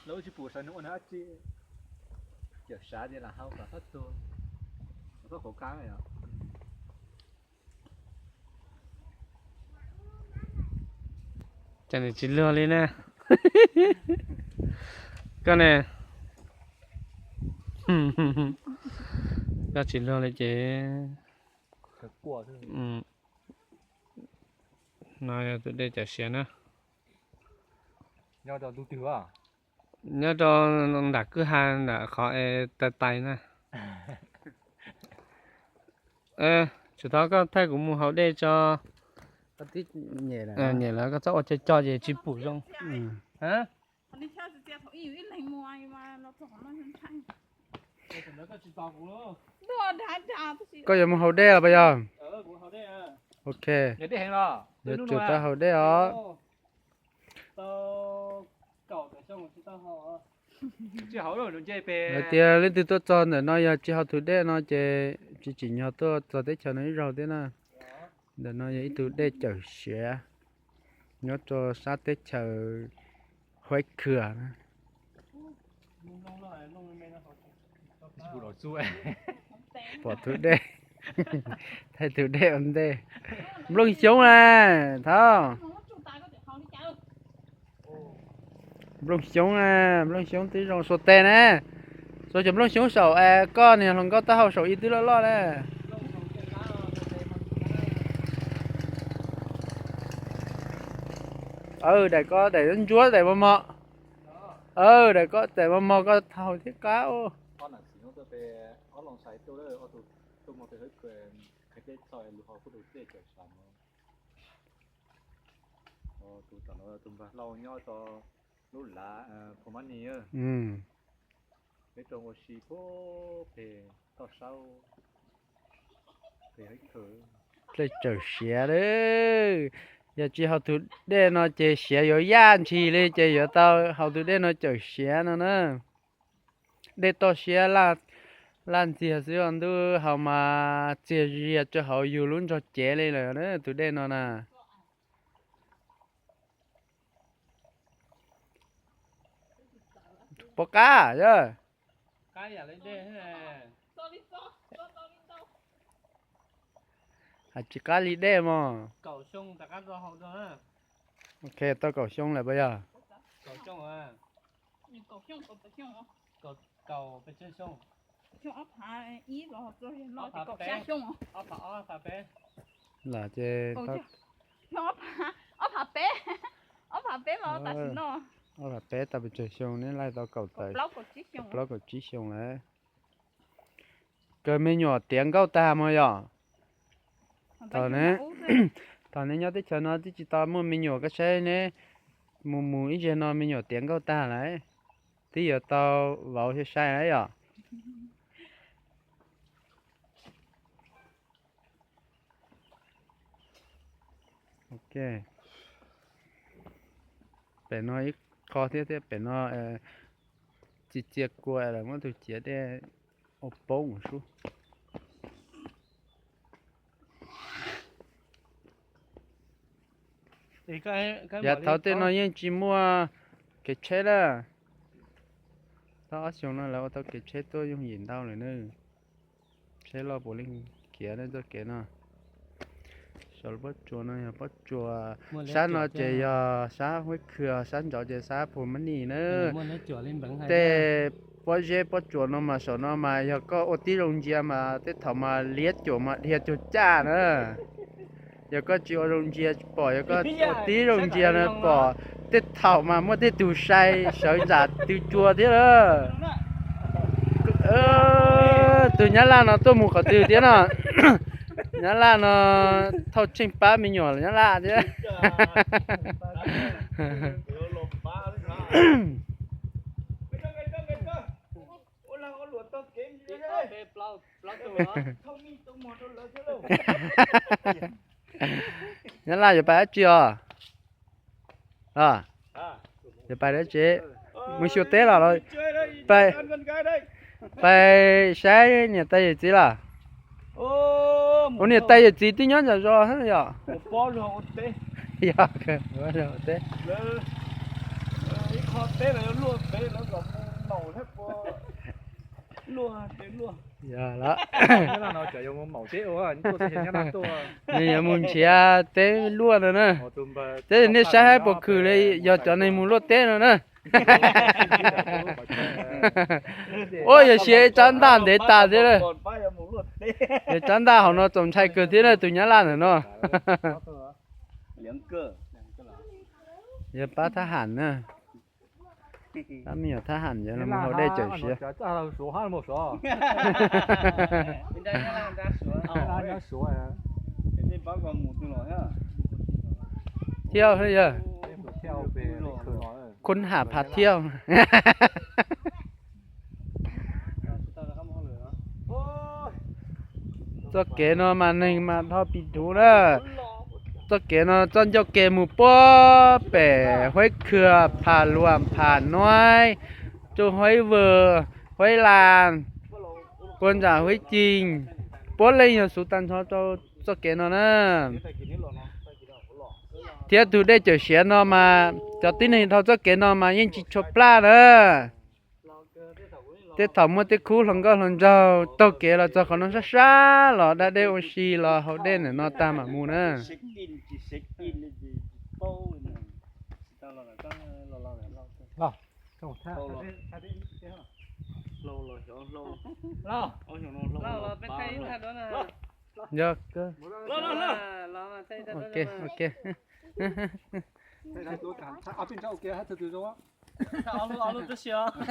Lawv tsis pum sawv nws ua nws dab tsi. Cawm sav tias lam hau kom txhob tuag, kom txhob qhuav qab yom. Cas nws tsis luag li na. Koj ne, koj tsis luag li ces no yog tus dej cawm siav na. Nyob rau nram kwj ha nram qhov es tais tais na. Tsum thov koj thaij kuv mus haus dej tso. Nyem lawm koj txhob ua co co ces tsis pum zoo. Koj yuav mus haus dej los pas yog? Ok, yuav tsum tau haus dej os. Hais tias leej twg tuaj txog ntawm no yog tsis haus tus dej no ces tsis tsim nyog tuaj txog teb chaws no ib zaug thiab na. Ntawm no yog ib tug dej cawm siav nyob rau sab teb chaws Huaib Khwm. Pom tus dej, thaij tus dej ua ntej. Nplooj xyoob na, thov. Nplooj xyoob na, nplooj xyoob twb zoo. Xuas tes na, xuas cov nplooj xyoob saum koj niag hluas nkauj taub hau saum ib twb loj loj na. Daim ko daim ntsuab daim mos mos. Daim ko daim mos mos koj thaum thiab qab. Tus tom no tus npawg hlau nyob rau lub lav Phu Mab Nis, peb rau ua si puag pem toj saub. Dlej tsawm siav lawm. Yog tsis haus tus dej no ces siav yuav yaj ntshis li ces yuav tau haus tus dej no cawm siav no na. Dej toj siab laj ntxiag xwb os, ntuj haus mas txias zias rau hauv yus lub ntsog cev li lawm tus dej no na. Pov qab yog hais tsis qab li dej mog. Ok, tau kaum xyoo lawm puas yog? Los ces ob phav peb, ob phav peb tau pes tsawg xyoo, neb laij tau kaum tawm, plaub kaum tsib xyoo lawm. Kawg me nyuam tiav nkauj tag mog yom. Thaum neb nyob teb chaws no twb tsis tau muaj me nyuam, koj saib neb mus mus ib zaug no me nyuam tiav nkauj tag lawm, twb yuav tau vauv sai sai lawm yom. Ok, pem no ib qho thiab, thiab pem no txi txia kua lawm, muab tus ciav dej ua poob sub. Yav thaud tej no yeej tsis muaj kev tsheb lawm. Tau ob xyoos no lawv ua tau kev tsheb tuaj yooj yim ntau lawm na. Tsheb loj puav leej khiav txoj kev no. Saum pob tsuas no yog pob tsuas, sab no ces yog sab Huab Khwm, sab nraud ces sab Phu Mab Nis na. Tej pob zeb pob tsuas no mas saum no mas yog koj ua tib zoo ntsia mas tej thaum mas liab cuam mas dhia cuag caj na. Yog koj tsis ua zoo ntsia pom, yog koj ua tib zoo ntsia no pom, tej thaum mas muaj tej tug sai sawv ntsam tw cua thiab lawm. Tus Nyab Laj no tuaj mus qhov twg thiab no? Nyab Laj no thauj tsheej pab me nyuam Nyab Laj thiab. Nyab Laj yuav pais dab tsi os? Yuav pais dab tsi? Mus xyuas teb los? Pais saib niam tais yawm txiv los? Ua niam tais yawm txiv twb nyob ntawm zos yom? Yog, teb. Ib qho teb los yuav luaj pem lawv Yog lawm. Nws yuav mus nrhiav teb luaj no na. Teb nej saib haib puas khwm li, yog cov neeg mus luaj teb no na. Ua yog siav ib tsab ntaj ntev tas thiab. Yog tsab ntaj hauv no txaus ntshai kawg thiab na, tus nyab laj ntawm no. Yog pab thab ham na. Pab me nyuam thab ham yog los mus haus dej cawm siav. Thiab yog khun ham phav thiab. Txoj kev no mas neeg mas dhau pis duv na. Txoj kev no txoj ncauj ke mus puag pem Huaib Khwb, Pham Luam, Pham Nuaib, Tsuj Huaib Vwm, Huaib Las, puag nram Huaib Cim, puab leej yog xuv tag nrho rau txoj kev no na. Thiab tus dej cawm siav no mas cov tib neeg dhau txoj kev no mas yeej tsis tshua plaj na. Tej thaum muaj tej khub hluas nkauj hluas nraug taug kev los txog qhov no sab sab los da dej ua si los haus dej ntawm no tag mam mus na. Yog, ok, ok.